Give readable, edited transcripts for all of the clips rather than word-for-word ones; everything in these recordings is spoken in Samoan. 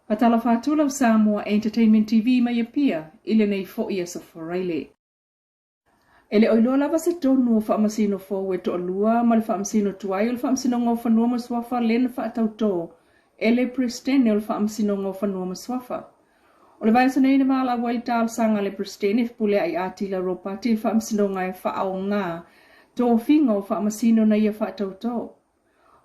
Faatalofa atu lau Samoa Entertainment TV mai Apia i lenei fo'i aso Faraile. E le o iloa lava se tonu o faamasino fou e toalua ma le faamasino tuai o le Faamasinoga o Fanua ma Suafa lea na faatautō e le Peresetene o le Faamasinoga o Fanua ma Suafa. O le vaiaso nei na valaau ai le talosaga a le Peresetene Fepuleai Atila Ropati i le Faamasinoga e faaaoga tofiga o faamasino na ia faatautō.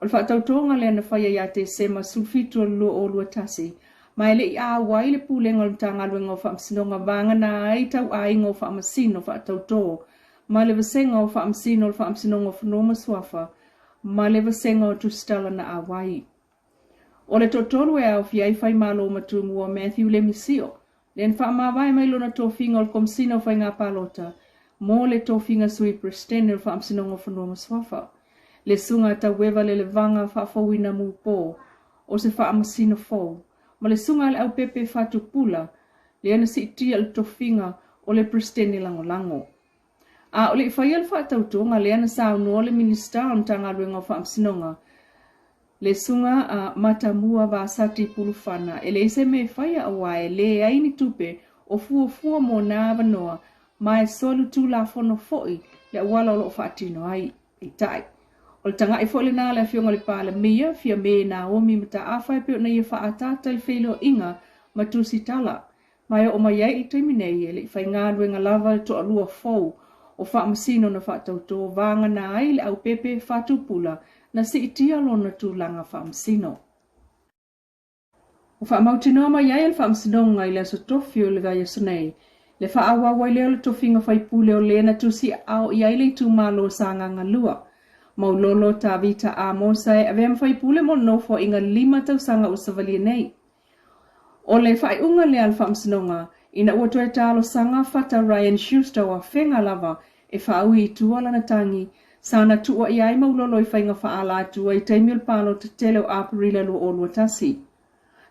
O le faatautoga lea na faia ia Tesema 17 o le 2021, ma e le i auai le Pulega o le Matagaluega o Faamasinoga vagana ai tauaiga o faamasino faatautō ma le Vasega o Faamasino o le Faamasinoga o Fanua ma Suafa ma le Vasega o Tusitala na auai. O le toatolu e aofia ai Faimalo Matumua Matthew Lemisio, lea na faamavae mai lona tofiga o le Komesina o Faiga Palota mo le tofiga Sui Peresetene o le Faamasinoga o Fanua ma Suafa, le Susuga a Taueva Lelevaga Faafouina Mupo o se faamasino fou, ma le Susuga a Leaupepe Fatupula, lea na siitia i le tofiga o le Peresetene Lagolago. A o le i faia le faatautoga lea na saunoa le Minisita o le Matagaluega o Faamasinoga, le Susuga a Matamua Vasati Pulufana, e leai se mea e faia aua e leai ni tupe o fuafua mo na avanoa ma e solitulafono foi le auala o lo o faatino ai. Peitai, o le taga'i foi lena a le Afioga i le Palemia, Fiame Naomi Mataafa e pei ona ia faaataata i le feiloaiga ma Tusitala Ma e oo mai ai i le taimi nei, e le i faigaluega lava le toalua fou o Faamasino na faatautō vagana ai le aupepe faatupula na siitia lona tulaga faamasino. Ua faamautinoa mai ai e le Faamasinoga i le aso tofi o le vaiaso nei le faaauau ai lea o le tofiga faipule o le na tusiaao i ai le itumalo o Sagaga 2, Maulolo Tavita Amosa e avea ma faipule mo le nofoaiga 5 tausaga ua savalia nei. O le faaiuga lea a le Faamasinoga ina ua toe talosaga Fata Ryan Schuster o Afega lava e faaui i tua lana tagi sa na tuua i ai Maulolo i faiga faaala atua i taimi o le palota tele o Aperila 2021.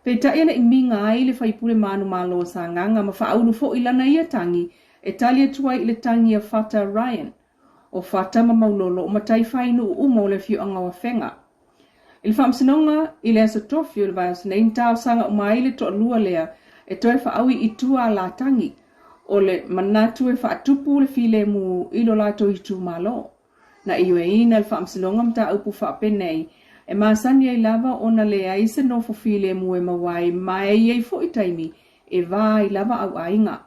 Peitai e le i miga ai le faipule manumalo o Sagaga ma faaulu foi lana ia tagi e tali atu ai i le tagi a Fata Ryan. O Fata ma Maulolo o matai fainuu uma o le afioaga o Afega. I le Faamasinoga i le aso tofi o le vaiaso nei, na talosaga uma ai le toalua lea e toe faaui i tua a Latagi, o le manatu e faatupu le filemu i lo latou itumalo. Na ioeina e le Faamasinoga mataupu faapenei, e masani ai lava ona leai se nofo filemu e maua ai ma e i ai foi taimi e va ai lava au aiga.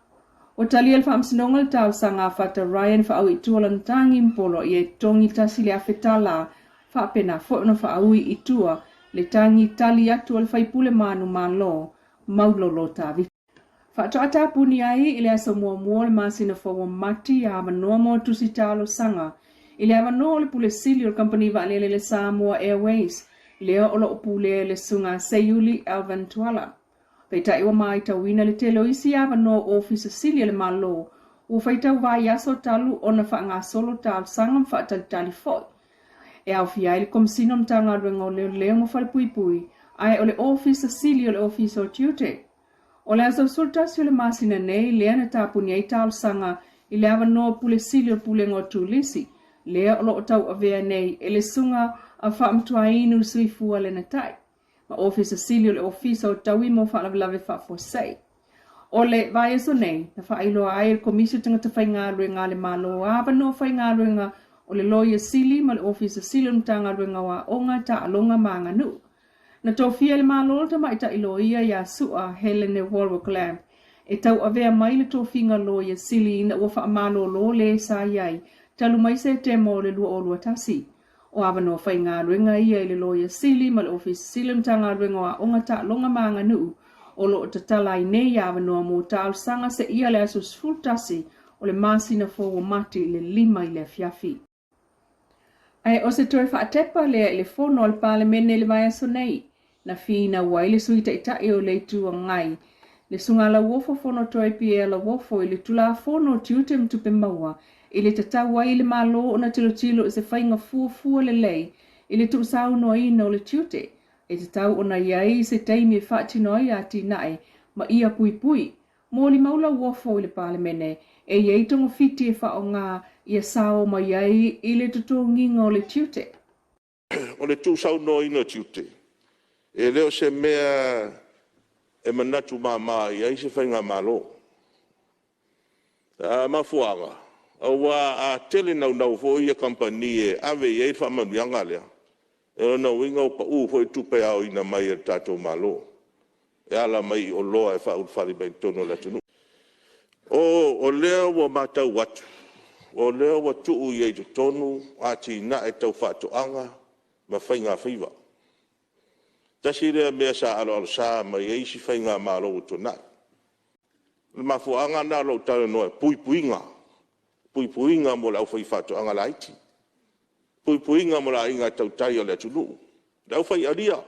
Ua talia e le Faamasinoga le talosaga a Fata Ryan e faaui i tua lana tagi ma poloaia e totogi $1,000 Faapena foi ona faaui i tua le tagi tali atu a le faipule manumalo Maulolo Tavita. Faatoa tapuni ai i le aso muamua o le masina fou o Mati a avanoa mo tusi talosaga i le avanoa o le Pule Sili o le Kamupani Vaalele le Samoa Airways lea o lo o pulea e le Susuga Seiuli Alvin Tuala. Peitai ua maitauina le tele o isi avanoa o Ofisa Sili a le Malo ua faitau vaiaso talu ona faagasolo talosaga ma faatalitali foi e aofia ai le Komesina o Matagaluega o Leoleo ma Falepuipui, ae o le Ofisa Sili o le Ofisa o Tiute. O le aso 11 o le masina nei lea na tapuni ai talosaga i le avanoa Pule Sili o le Pulega o Turisi, lea o lo o tauavea nei e le Susuga a Faamatuainu Suifua Lenatai. ma Ofisa Sili o le Ofisa o Taui mo Faalavelave Faafuasei. O le vaiaso nei, na faailoa ai e le Komisi o Tagata Faigaluega a le Malo avanoa faigaluega o le Loia Sili ma le Ofisa Sili o le Matagaluega o Aoga, Taaloga ma Aganuu. Na tofia e le Malo le tamaitai loia ia Su'a Helene Warwick Lamb e tauavea mai le tofiga Loia Sili ina ua faamalolo le sa i ai talu mai Setema o le 2021. O avanoa faigaluega ia i le Loia Sili ma le Ofisa Sili o le Matagaluega o Aoga, Taaloga ma Aganuu o lo o tatala ai nei avanoa mo talosaga seia le aso 11 o le masina fou o Mati i le 5 i le afiafi. Ae o se toe faatepa lea i le fono a le Palemene i le vaiaso nei, Na finau ai le Sui Taitai o le Itu Agai, le Susuga Lauofo Fonotoe Pierre Lauofo i le Tulafono o Tiute ma Tupe Maua i le tatau ai i le Malo ona tilotilo i se faiga fuafua lelei i le tuusaunoaina o le tiute e tatau ona i ai se taimi e faatino ai atinae ma ia puipui Molimau Lauofo i le Palemene e i ai togafiti e faaaoga ia sao mai ai i le totogiga o le tiute. O le tuusaunoaina o tiute, e le o se mea manatu mama i ai se Faigamalo. O le mafuaaga, aua a tele naunau foi Kamupani e ave i ai le faamanuiaga lea, o lona uiga ua pau foi le tupe e aoina mai e le tatou Malo, e ala mai i oloa e faaulufale mai i totonu o le atunuu. O lea ua matau atu, o lea ua tuu i ai i totonu atinae tau faatoaga ma faigafaiva. Tasi lea mea sa aloalosa mai ai isi Faigamalo ua tuanai. O le mafuaaga lena o lou talanoa i puipuiga, puipuiga mo le aufaifaatoaga laiti, puipuiga mo le aiga tautai o le atunuu, le aufai alia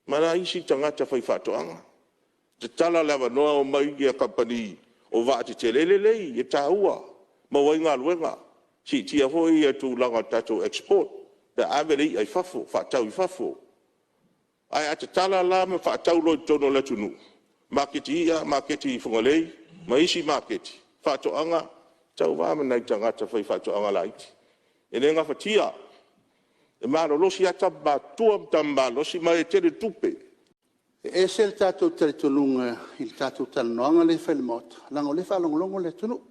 ma nai isi tagata faifaatoaga. Tatala le avanoa omai kamupani o vaatetele, e lelei, e taua, maua ai galuega, siitia foi le tulaga o le tatou export pe a ave le i'a i fafo, faatau i fafo. Ae a tatala la ma faatau loa i totonu o le atunuu, maketi i'a, maketi i Fugalei ma isi maketi, faatoaga, tauva ma nai tagata faifaatoaga laiti. E le gafatia, e malolosi lava tama matutua ma tama malolosi ma e tele tupe. E ese le tatou talitonuga i le tatou talanoaga lea e fai i le Maota, leaga o lea e faalogologo le atunuu.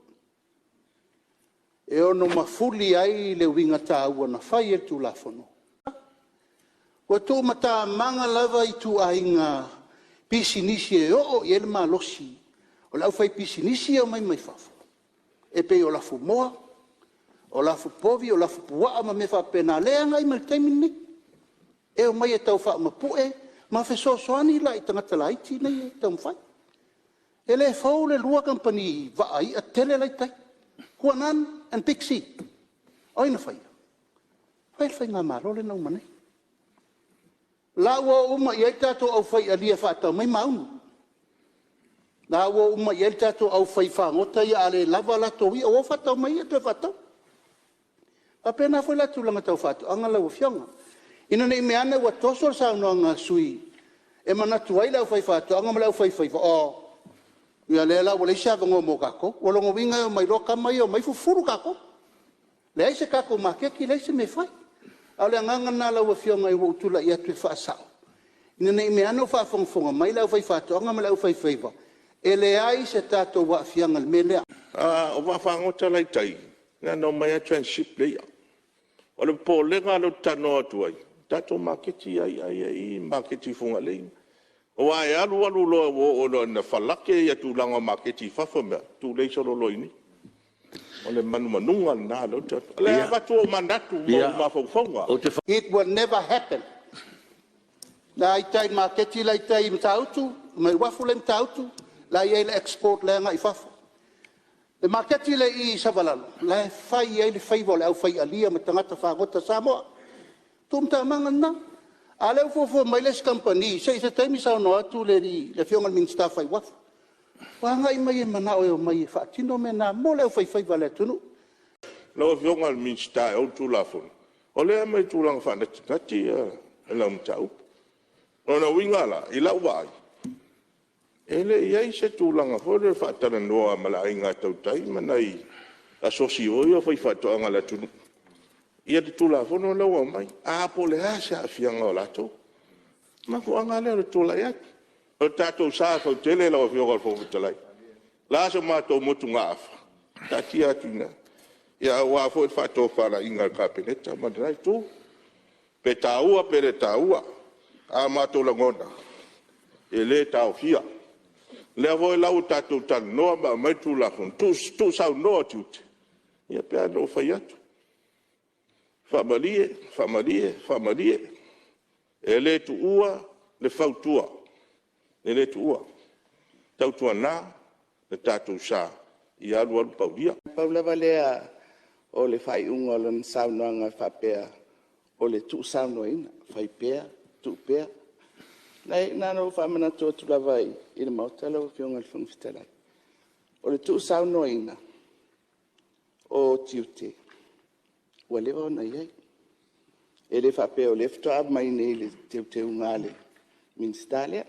E ono mafuli ai le uiga taua na fai ai le Tulafono. Ua tuumatamaga lava ituaiga pisinisi e oo i ai le malosi o le aufaipisinisi ia e omai mai fafo, e pei o lafumoā, o lafupovi o lafupuaa ma mea faapena, lea e agai mai i le taimi lenei, e omai e tau faamapue ma fesoasoani la i tagata laiti nei e taumafai. E le fou le 2 kamupani vaa i'a tetele la e i tai, Huanan and Big Sea. O ai na faia? Na fai e le faigamalo lea na uma nei. O la ua o uma i ai le tatou au fai alia e faatau mai maunu. O la ua o uma i ai le tatou au fai fagota ia a le lava a latou ia, ua o faatau mai i'a toe faatau. E faapena foi la tulaga tau faatoaga lau Afioga, ina ne i meaane ua toso le saunoaga a le sui usufono e manatu ai le aufaifaatoaga ma le aufaifaiva, oh ia lea la ua leai se avanoa mo tatou. O lona uiga e omai loa tama ia omai fufulu tatou, leai se tatou maketi leai se mea e fai. A o le agaga lena lau Afioga ua ou tulai atu e faasao, ina ne i meaane o faafogafoga mai le aufaifaatoaga ma le aufaifaiva, e leai se tatou aafiaga i le mea lea. O vaafagota la e i tai, na ona omai lava tranship le i'a. O le popolega lea ou te talanoa atu ai, tatou maketi ia i'a ia i i maketi i Fugalei. Aua e alu alu loa ua oo loa ina falake le tulaga o maketi i fafo ma mea, tulei solo loa i inei. O le manumanuga lena o lea ou te… O lea e avatu ou manatu ma ou mafaufauga. It will never happen. O la e i tai i le maketi la e i tai i Matautu, le uafu la i Matautu, la e i ai le export la e agai i fafo. Le maketi la e i Savalalo, la e fai ai le faiva o le au alia ma tagata fagota Samoa. O tuumatamaga lena. A o lea ua fuafua mai le isi kamupani, se i taimi saunoa atu le Afioga i le Minisita fai uafu, ua agai mai e manao e omai e faatino mea na mo le aufaifaiva o le atunuu. Lau Afioga i le Minisita e ou le Tulafono, o lea e aumai i tulaga faanatinati lau mataupu. O lona uiga la i lau vaai, e le i i ai se tulaga foi lea o le faatalanoa ma le aiga tautai ma nai asosi foi ia faifaatoaga a le atunuu le Tulafono lea ua aumai. A po o le a se aafiaga o latou. O le mafuaaga lea o le tulai atu. O le tatou sa e fautele lau Afioga i le Fofoga Fetalai. O le a so matou motugaafa, taatia atu i ina, aua foi le faatofalaiga a le Kapeneta ma lena Itu, pe taua pe le taua. A o matou lagona, e le taofia. O lea foi la ua tatou talanoa ma aumai le Tulafono, tuusaunoa tiute, ia e pei lava ona ou fai atu, faamalie, faamalie, faamalie. E le tuua le fautua, e le tuua. Tautuana le tatou sa ia alu alu paulia. Na pau lava lea o le faaiuga o lana saunoaga e faapea o le tuusaunoaina, fai pea, tuu pea. Leai na ona ou faamanatu atu lava i le Maota lau Afioga i le Fofoga Fetalai, o le tuusaunoaina o tiute, ua leva ona i ai. E le faapea o lea faatoa aumai nei i le teuteuga a le Minisita lea.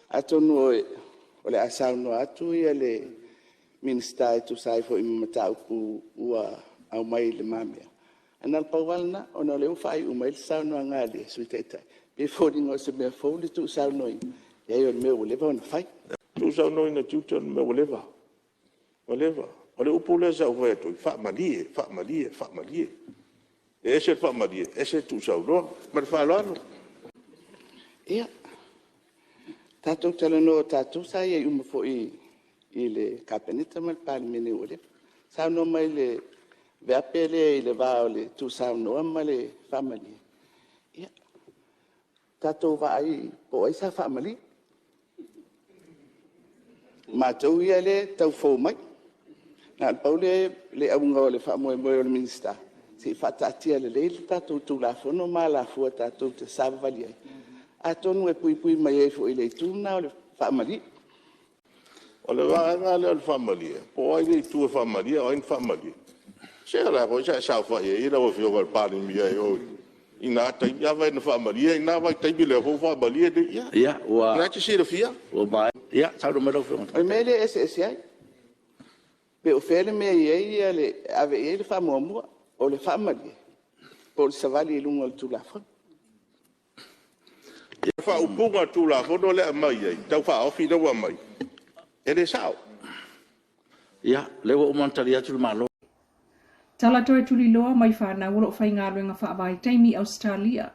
Atonu o le a saunoa atu le Minisita e tusa ai foi ma mataupu ua aumai i lumamea, ae na o le pau lava lena, ona o lea ua faaiu mai le saunoaga a le Sui Taitai, E pei e foliga o se mea fou le tuusaunoaina, e leai o le mea ua leva ona fai. Tuusaunoaina o tiute o le mea ua leva, ua leva. O le upu lea sa ou fai atu ai, faamalie, faamalie, faamalie. E ese le faamalie ese le tuusaunoa. Ma le faaaloalo. Ia, tatou talanoa o tatou sa i ai uma foi i le Kapeneta ma le Palemene ua leva. Saunoa mai i le veape lea i le va o le tuusaunoa ma le faamalie. Ia, tatou vaai po o ai sa faamalie. O matou ia lea e tau fou mai. Na o le pau le auga o le faamoemoe o le Minisita, se i faataatia lelei le tatou Tulafono ma alafua tatou te savavali ai, atonu e puipui mai ai foi i le itu lena o le faamalie. O le vaega lea o le faamalie, po o ai le itu e faamalie a o ai na faamalie. Se o la e foi sa e saofai ai lau Afioga i le Palemia i o i na taimi. Afai na faamalie lena vaitaimi, o lea foi ua faamalie lenei. Ia, o lena e te silafia. Ua maea. Ia saunoa mai lau Afioga i le Tamaitai. O le mea lea e eseese ai, po o fea le mea e ave i ai le faamuamua, o le faamalie po o le savali i luga o le Tulafono. O le faaupuga o le Tulafono lea e aumai ai, Tau Faaofi lea ua aumai, e le sao. Ia, o lea ua uma ona tali atu le Malo. Tala toe tuliloa mai fanau o lo o faigaluega faavaitaimi i Ausetalia.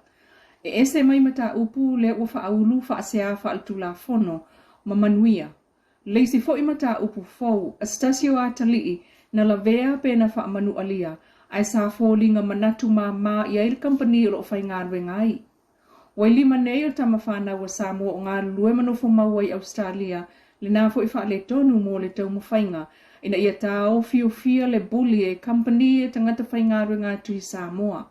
E ese mai mataupu lea ua faaulu faasea faaletulafono ma manuia. Le isi foi mataupu fou, a se tasi o atalii na lavea pe na faamanualia ae sa foliga manatu māmā i ai le kamupani o lo o faigaluega ai. Ua i lima nei o tama fanau a Samoa o galulue ma nofo mau ai i Ausetalia lena foi faaletonu mo le taumafaiga ina ia taofiofia le bully e kamupani e tagata faigaluega atu i Samoa.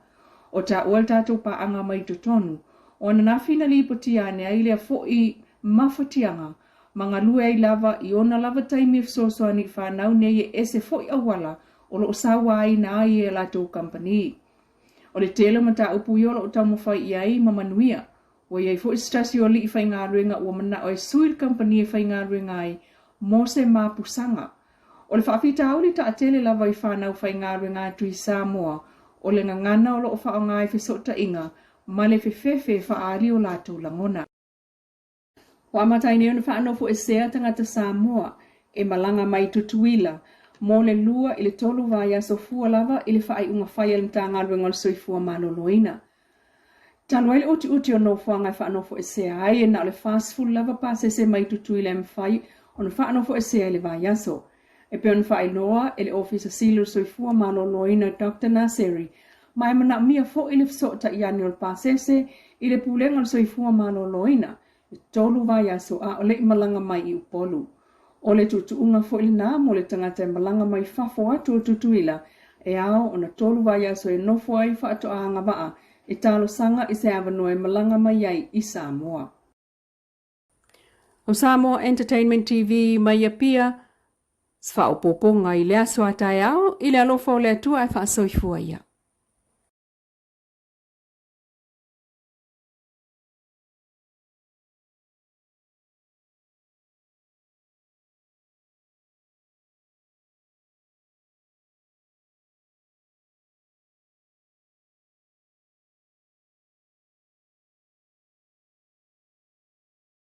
O taua le tatou paaga mai totonu o ananafi na lipotia ane ai lea foi mafatiaga ma galue ai lava i ona lava taimi e fesoasoani i fanau nei e ese foi auala o lo o sauaina ai e a latou kamupani. O le tele o mataupu ia o lo o taumafai i ai ma manuia. Ua i ai foi se tasi o alii faigaluega ua manao e sui le kamupani e faigaluega ai mo se mapusaga. O le faafitauli taatele lava i fanau faigaluega atu i Samoa, o le gagana o lo o faaaoga i fesootaiga ma le fefefe e faaali o latou lagona. Ua amata ai nei ona faanofoesea tagata Samoa e malaga mai Tutuila mo le lua i le tolu vaiaso fua lava i le faaiuga fai a le Matagaluega o le Soifua Maloloina. Talu ai le utiuti o nofoaga e faanofoesea ai, e na o le 40 lava pasese mai Tutuila e mafai ona faanofoesea i le vaiaso. E pei ona faailoa e le Ofisa Sili o le Soifua Maloloina Doctor Naseri, ma e manaomia foi le fesootai ane o le pasese i le Pulega o le Soifua Maloloina e tolu vaiaso a o le i malaga mai i Upolu. O le tuutuuga foi lena mo le tagata e malaga mai fafo atu o Tutuila e ao ona tolu vaiaso e nofo ai faatoa agavaa e talosaga i se avanoa e malaga mai ai i Samoa. O Samoa Entertainment TV mai Apia, se faaopoopoga i le aso a taeao i le alofa o le Atua e faasoifua ia.